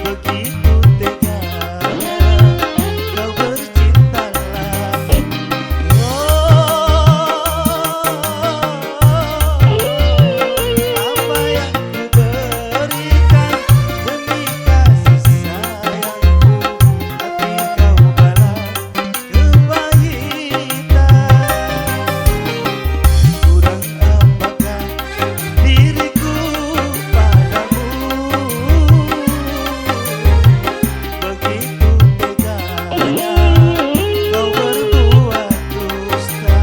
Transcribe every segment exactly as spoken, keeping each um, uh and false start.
Begitu teganya kau bercintalah. Oh, apa yang ku berikan demi kasih sayangku, tapi kau balas kepahitan. Kurang apakah diriku padamu? Begitu teganya kau berbuat dusta.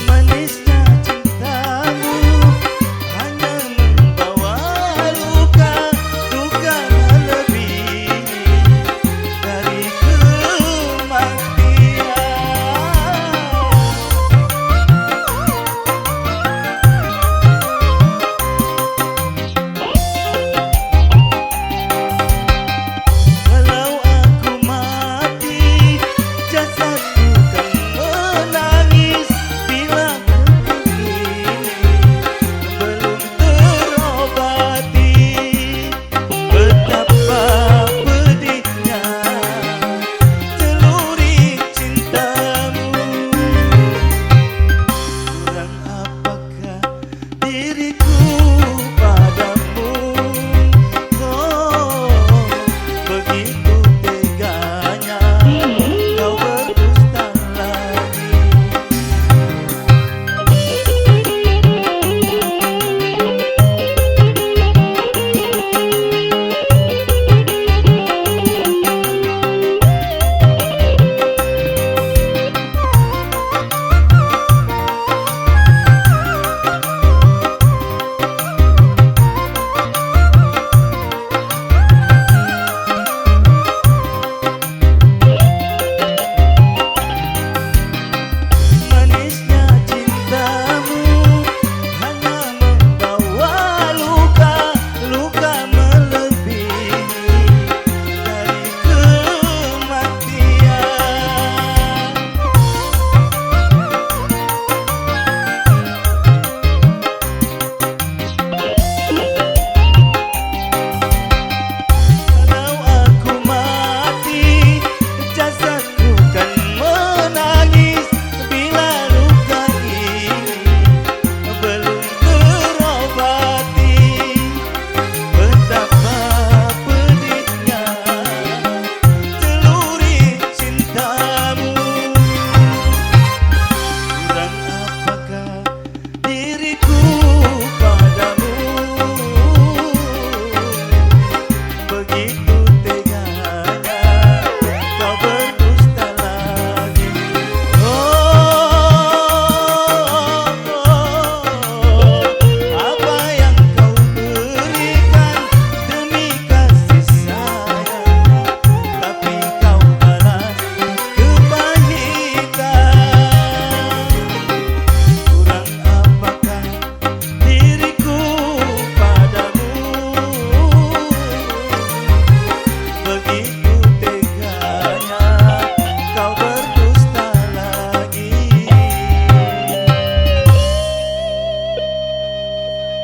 Manisnya cintamu hanya membawa luka, luka melebihi dari kematian. Walau aku mati, jasadku kan menangis bila hati ini belum terobati. Betapa pedihnya celurit cintamu. Kurang apakah diriku